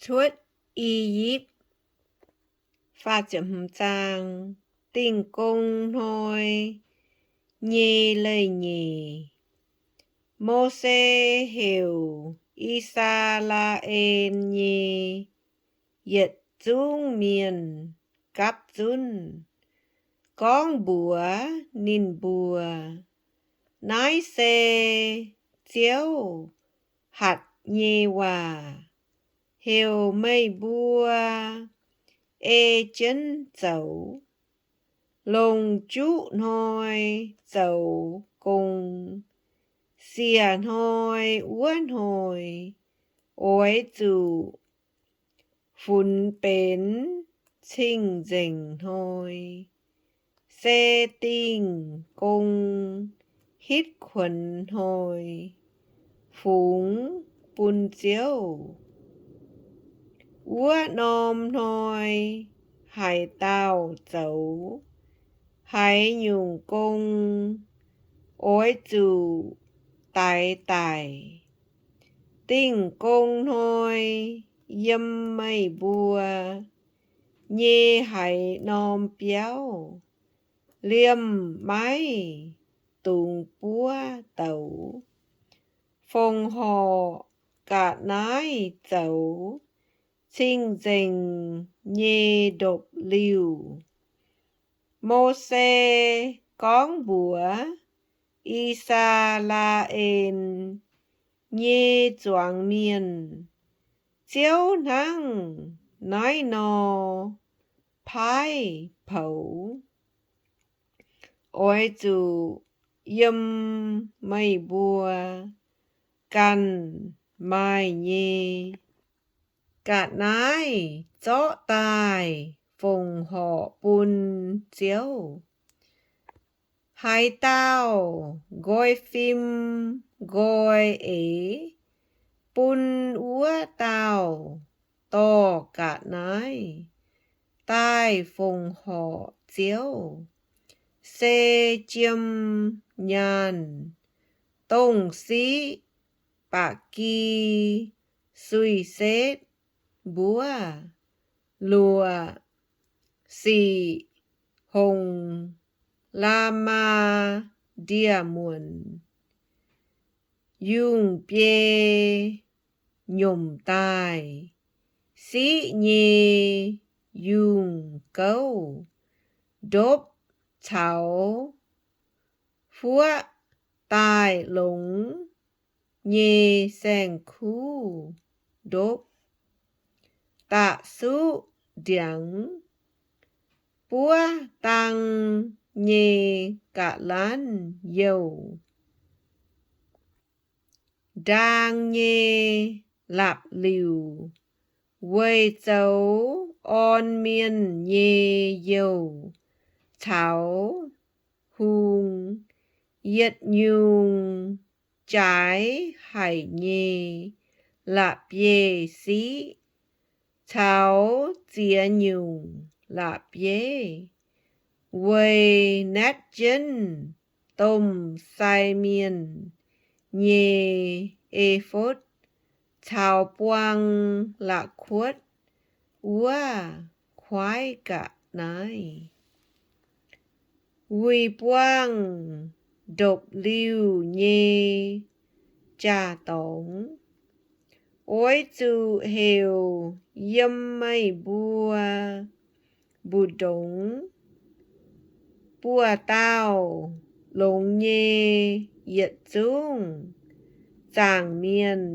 Cuotv I^yipv. Dingh Gong Hnoi nyei Leiz-Nyeic, Mose heuc I^saa^laa^en nyei yietc zungv mienh gapv zunv, gorngv mbuox ninh mbuo, Naaiv se Ziouv hatc nyei waac heuc meih mbuo ei jienv zoux. Longc juqv hnoi zoux gong, siec hnoi wuov hnoi oix zuqc funx benx cing-nzengc hnoi, se dingh gong hitv kuonx hnoi, fungx bun Ziouv. Wuov norm hnoi haaix dauh zoux haaix nyungc gong, oix zuqc daix daic. Dingh gong hnoi yiem meih mbuo nyei haaix norm biauv, liemh maiv dungx buov douz. Fongc horc ga'naaiv zoux cing-nzengc nyei ndopv-liuh. Mose gorngv mbuox I^saa^laa^en nyei zuangx mienh, Ziouv hnangv naaiv nor paaiv poux. Oix zuqc yiem meih mbuo ganh maaih nyei ga'naaiv zorqv daaih fongc horc bun Ziouv. Haaix dauh nqoi fim nqoi eix bun wuov dauh dorh ga'naaiv daaih fongc horc Ziouv, se jiem nyaanh, dongh siqv, ba'gi, suiv-setv, mbuov, luoqc, siqv, hongc, la'maah ndie-muonc, yungh biei nyomc daaih, siqv nyei yungh gouv, ndopv caux fuoqv daaih longx nyei saeng-kuv ndopv, da'suqv ndiangx, buov dang nyei ga'lanv youh, ndaang nyei lapc liuc weic zoux orn mienh nyei youh caux hung, yietc nyungc jaaix haic nyei la'bieiv-siqv caux ziex nyungc la'bieiv, weic naetv jienv domh sai mienh nyei e^fotv caux buang la'kuotv wuov kuaaiv ga'naaiv, wuic buangh ndopv-liuh nyei jaa-dorngx. Oix zuqc heuc yiem meih mbuo mbu'ndongx buoz-dauh longx nyei yietc zungv zaangc mienh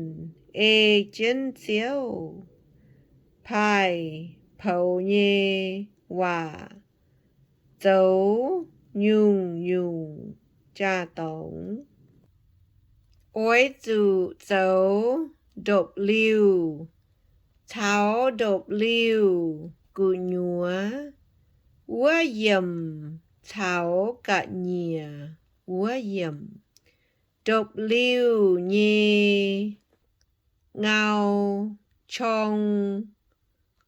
ei jienv Ziouv paaiv poux nyei waac zoux nyungc-nyungc jaa-dorngx. Oix zuqc zoux ndopv-liuh caux ndopv-liuh gu'nyuoz wuov yiemc caux ga'nyiec wuov yiemc, ndopv-liuh nyei ngau, qorng,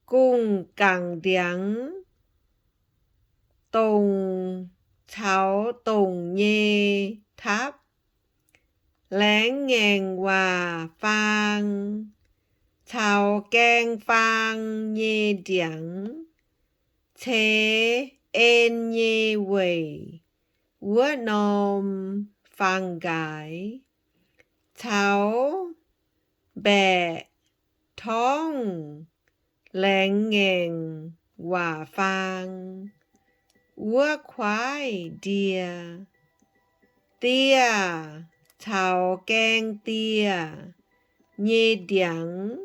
gungh gangc ndiangx, dongc caux dongc nyei tapv, laengz ngaengc waac faang, caux gaeng faang nyei ndiangx, ceix en nyei weic wuov norm faang-nqaaix, caux mbaeqc torngv laengz ngaengc waac faang wuov kuaaiv ndie. Dieh caux gaeng dieh nyei ndiangx,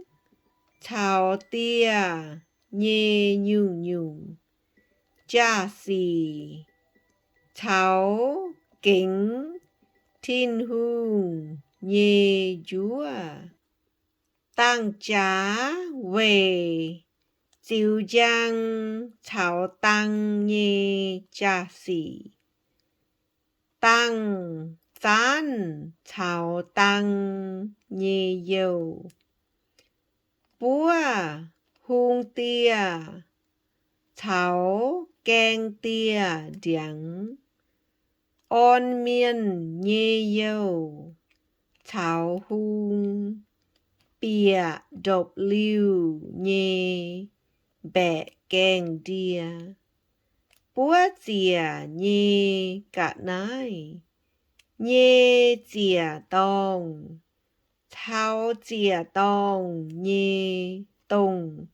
caux dieh nyei nyungc-nyungc jaa-sic, caux gengx Tin-Hungh nyei njuov. Dangh jaax weic ziux njang caux dang nyei jaa-sic, dangh zaanv caux dang nyei youh, buov hung dieh caux gaeng dieh ndiangx, orn mienh nyei youh caux hung, bieqc ndopv-liuh nyei mbaeqc gaengh ndie, buov ziec nyei ga'naaiv nyei ziec-dorngh caux ziec-dorngh nyei dongh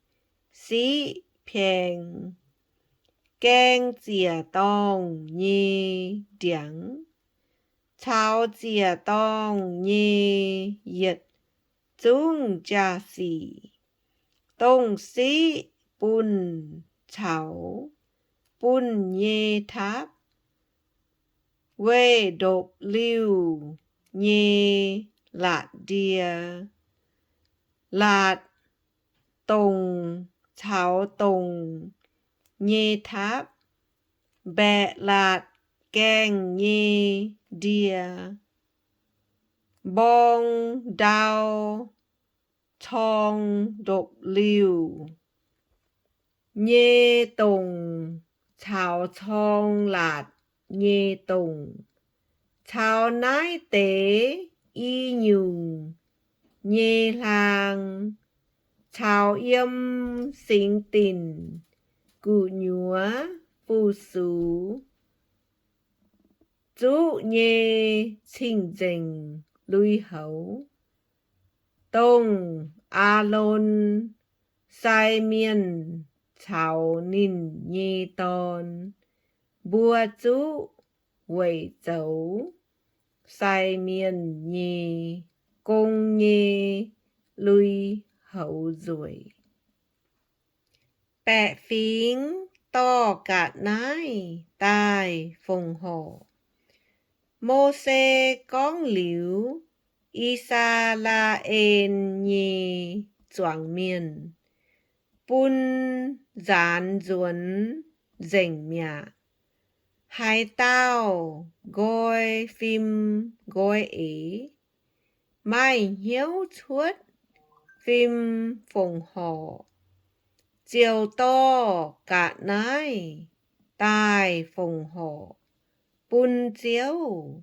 siqv pieng, gaeng ziec-dorngh nyei ndiangx caux ziec-dorngh nyei yietc zungv jaa-sic, dongh siqv bunh caux bunh nyei taapv, weih ndopv-liuh nyei laatc ndie, laatc dongc caux dongc nyei taapv, mbaeqc laatc gaengh nyei ndie, mborng ndau corng ndopv-liuh nyei dongc caux corng laatc nyei dongc, caux naaiv deix i nyungc nyei hlaang, caux yiem singx dinc gu'nyuoz fu-sux zuqv nyei cing-nzengc lui-houx, dongh Aalon sai mienh caux ninh nyei dorn mbuo zuqv weic zoux sai mienh nyei gong nyei lui-houx nzueic. Baeqc fingx dorh ga'naaiv daaih fongc horc. Mose gorngv liuz, I^saa^laa^en nyei zuangx mienh bun nzaanx nzuonx nzengc mi'aqv. Haaix dauh nqoi fim nqoi eix, maaih hnyouv cuotv fim fongc horc, ziouc dorh ga'naaiv daaih fongc horc bun Ziouv,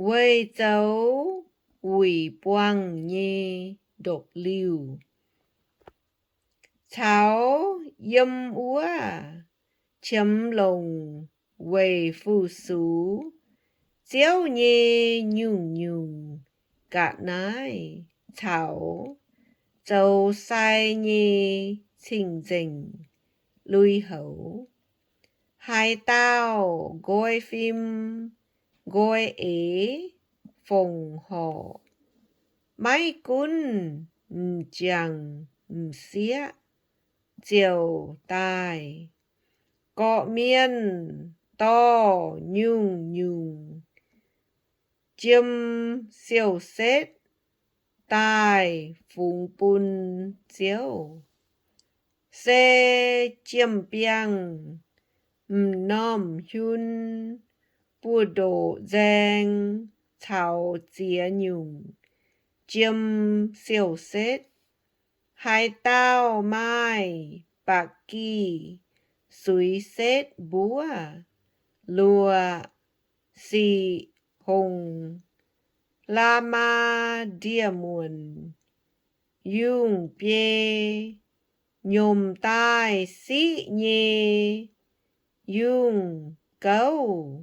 weic zoux wuic buangh nyei ndopv-liuh, caux yiem wuov qiemx longc weic fu-sux Ziouv nyei nyungc-nyungc ga'naaiv caux zoux sai nyei cing-nzengc lui-houx. Haaix dauh nqoi fim nqoi eix fongc horc, maiv gunv m'jangc m'sieqv ziouc daaih. Gorqv-mienh dorh nyungc-nyungc jiem siou-setv daaih fungx bun Ziouv. Se jiem-biangh, m'normh hiun, buoz-ndoqv nzaeng caux ziex nyungc jiem siou-setv. Haaix dauh maaih ba'gi suiz-setv mbuov, luoqc, siqc, hongc, la'maah ndie-muonc, yungh biei, nyomc daaih siqv nyei yungh gouv,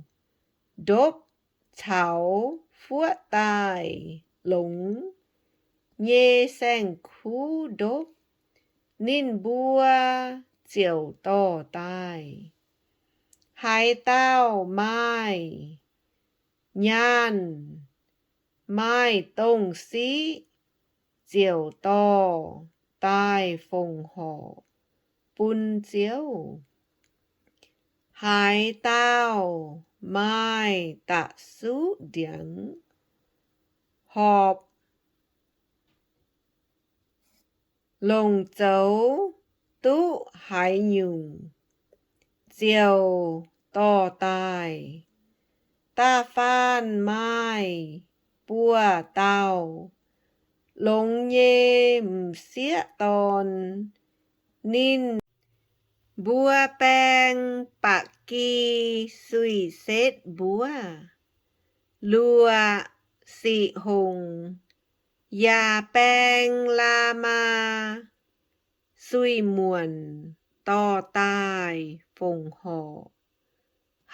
ndopv caux fuoqv daaih longx nyei saeng-kuv ndopv, ninh mbuo ziouc dorh daaih. Haaix dauh maaih nyaanh, maaih dongh siqv, ziouc dorh daaih fongc horc bun Ziouv. Haaix dauh maaih da'suqv ndiangx horpc, longc zoux duqv haaix nyungc, ziouc dorh daaih. Da'faanh maaih buoz-dauh longx nyei m'sieqv dorn, ninh mbuo baeng ba'gi suic-setv mbuov, luoqc siqc hongc, yaac baeng la'maah suiv-muonc dorh daaih fongc horc.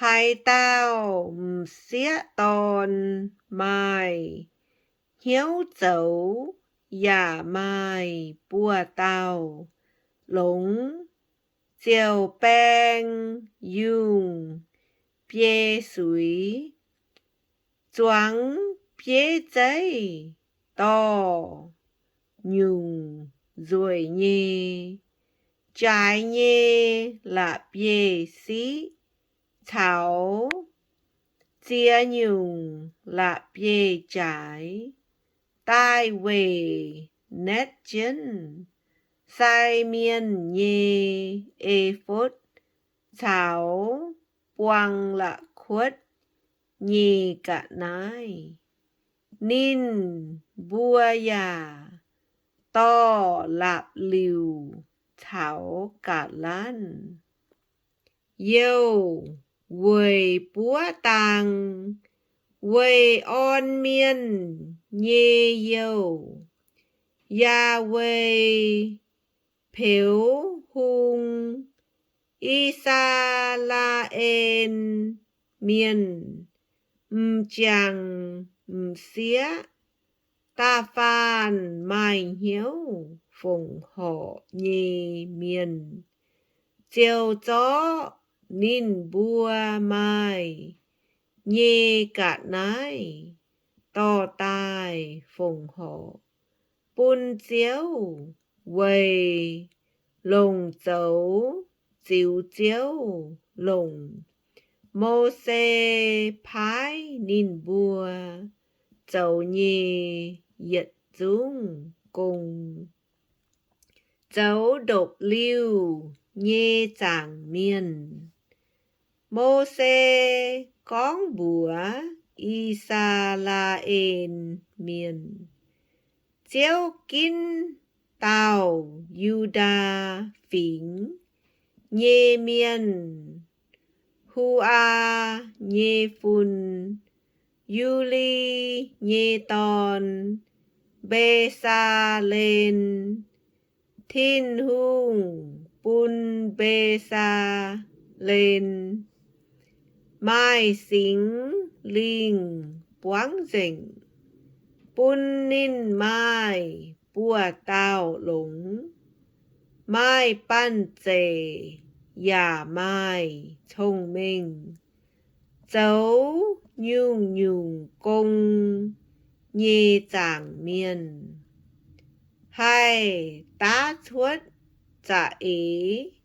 Haaix dauh m'sieqv dorn maaih hnyouv zoux yaac maaih buoz-dauh longx, ziouc baeng yungh biei suiz, zuangx bieiv zeiv, dorh nyungc nzueic nyei, jaaix nyei la'bieiv-siqv caux ziex nyungc la'bieiv-jaaix daaih weic naetv jienv sai mienh nyei e^fotv caux buang la'kuotv nyei ga'naaiv. Ninh mbuo yaac dorh la'liuc caux ga'lanv youh, weic buov dang, weic orn mienh nyei youh, yaac weic peux hung. I^saa^laa^en Mienh m'jangc m'sieqv, da'faanh maaih hnyouv fongc horc nyei mienh, ziouc zorqv ninh mbuo maaih nyei ga'naaiv dorh daaih fongc horc bun Ziouv weic longc zoux ziux Ziouv longc Mose paaiv ninh mbuo zoux nyei yietc zungv gong. Zoux ndopv-liuh nyei zaangc mienh. Mose gorngv mbuox I^saa^laa^en Mienh, Ziouv ginv dauh Yu^ndaa Fingx nyei mienh, Hu^aa nyei fun, Yu^li nyei dorn, Mbe^saa^len. Tin-Hungh bun Mbe^saa^len maaih Singx Lingh buangv nzengc, bun ninh maaih buoz-dauh longx, maaih banh zeic yaac maaih cong-mengh, zoux nyungc-nyungc gong nyei zaangc mienh, haih daav cuotv za'eix,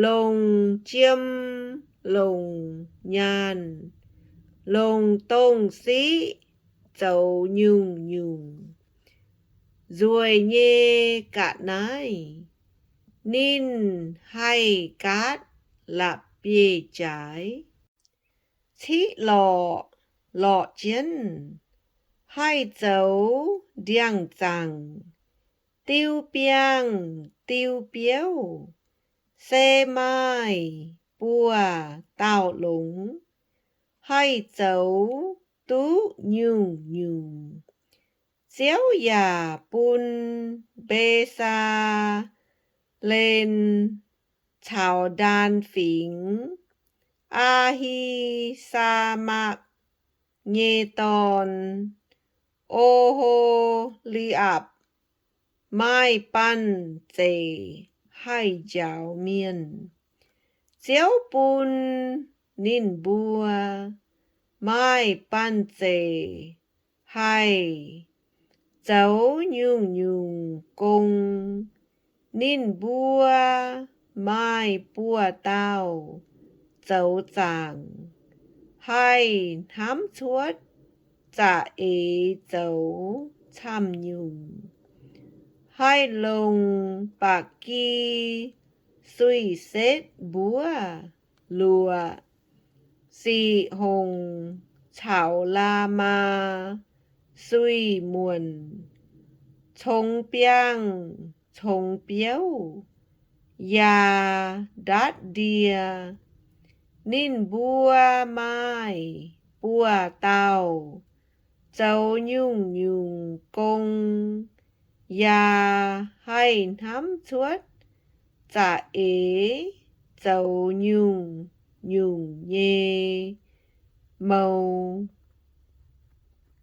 longc jiem, longc nyaanh, longc dongh siqv zoux nyungc-nyungc nzueic nyei ga'naaiv. Ninh haih gaatv la'bieiv-jaaix, ciqv lorqc lorqc jienv, haih zoux ndiangx-zaangc, diu biangh diu biouv, se maaih buoz-dauh longx, haih zoux duqv nyungc-nyungc Ziouv yaac bun Mbe^saa^len caux Ndan Fingx, Aa^hi^saa^mak nyei dorn, O^ho^li^apc, maaih banh zeic haih njaaux mienh. Ziouv bun ninh mbuo maaih banh zeic haih zoux nyungc-nyungc gong. Ninh mbuo maaih buoz-dauh zoux zaangc, haih hnamv cuotv za'eix zoux camv-nyungc, haih longc ba'gi suix setv mbuov luoqc, siqc hongc caux la'maah suix muonc, congx biangh congx biouv, yaac ndatv ndie. Ninh mbuo maaih buoz-dauh zoux nyungc-nyungc gong, yaac haih hnamv cuotv za'eix zoux nyungc-nyungc nyei mouz.